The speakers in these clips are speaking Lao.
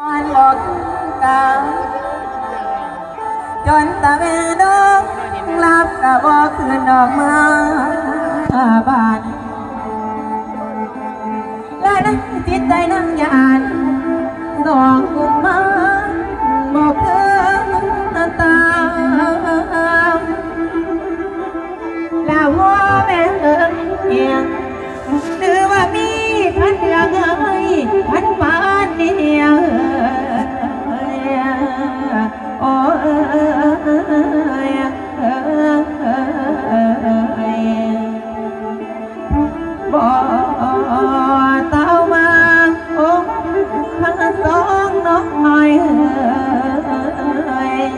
ນບໍ່ຄືກັນ ຈົນຕາເວັນລົງ ຫຼັບກໍບໍ່ຄືນອອກມາບ້ານ ແລະໃນຈິດໃຈນາງຢ້ານ ສອງກຸມມານບໍ່ຄືນຕາ ລາວພໍ່ແມ່ເອີຍ ຫຼືວ່າມີພັນເອື້ອງເອີຍ ພັນປານນີ້ເອີຍ ໂອ້ຍ ເອີຍ ເອີຍ ເອີຍ ບໍ່ເຕົ້າມາ ໂອ້ ທັງສອງນ້ອງນ້ອຍເອີຍ.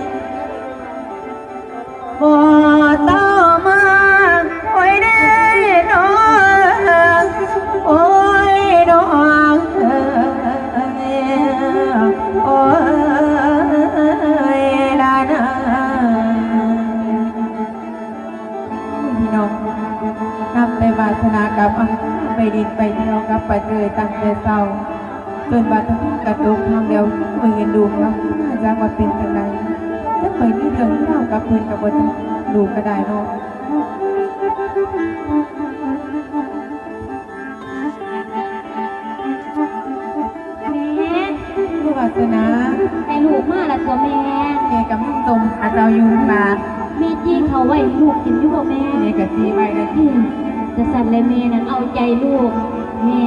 ບໍ່ເຕົ້າມາ ໂອ້ຍເດ້ນ້ອງ ໂອ້ຍນ້ອງເອີຍ ໂອ້ຍລານາ. ພີ່ນ້ອງ ນັບແຕ່ວາສະໜາກັບໄປຫຼິ້ນໄປທ່ຽວກັບປາເຈີຍຕັ້ງແຕ່ເຊົ້າ ຈົນວ່າຕອນນີ້ກະຕົກຄ່ຳແລ້ວ ບໍ່ເຫັນລູກລະ ຈັກວ່າເປັນຈັ່ງໃດ ຈັກໄປມີເລື່ອງມີລາວກັບເພິ່ນກະບໍ່ຈັກ ລູກກະໄດ້ເນາະ. ແມ່ ວາສະໜາ ໄດ້ລູກມາລະຕົວະແມ່ ແມ່ກຳລັງຕົ້ມຫາເຈົ້າຢູ່ຫັ້ນລະ ແມ່ຈີ່ເຂົ້າໄວ້ໃຫ້ລູກກິນຢູ່ບໍ່ແມ່? ແມ່ກະຈີ່ໄວ້ແລ້ວ ອືມ ຈັ່ງຊັ້ນແຫຼະແມ່ນັ້ນເອົາໃຈລູກ ແມ່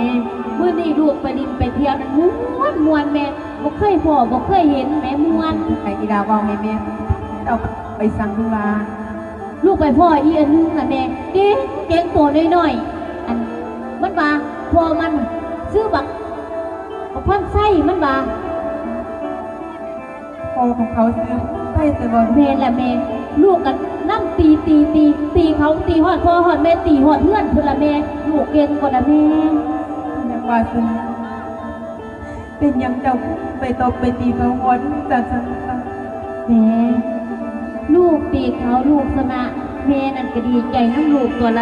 ມື້ນີ້ລູກໄປຫຼິ້ນໄປທ່ຽວນັ້ນມ່ວນໆ ແມ່ ບໍ່ເຄີຍພໍ້ບໍ່ເຄີຍເຫັນແມ່ ມ່ວນ. ໃຫ້ອີ່ດາເວົ້າໃຫ້ແມ່ ເຈົ້າໄປສັງລູກຫຼານ? ລູກໄປພໍ້ອີ່ອັນໜຶ່ງນະແມ່ ເກັ່ງໆ ໂຕນ້ອຍໆ ອັນ ມັນວ່າພໍ່ມັນຊື່ບັກ ບັກພອນໄຊ ມັນວ່າ ພໍ່ຂອງເຂົາຊື່ໄຊຊັ້ນບໍ? ແມ່ນລະແມ່ ລູກກະນຳຕີ ຕີ ຕີ ຕີເຂົາ ຕີຮອດພໍ່ຮອດແມ່ ຕີຮອດເຮືອນພຸ້ນລະແມ່ ລູກເກັ່ງໂພດລະແມ່. ຍັງວ່າຊັ້ນ ເປັນຫຍັງເຈົ້າໄປຕົບໄປຕີເຂົາຮອດຊັ້ນຊັ້ນ? ແມ່ ລູກຕີເຂົາ ລູກຊະນະ ແມ່ນັ້ນກະດີໃຈນຳລູກຕົວະລະ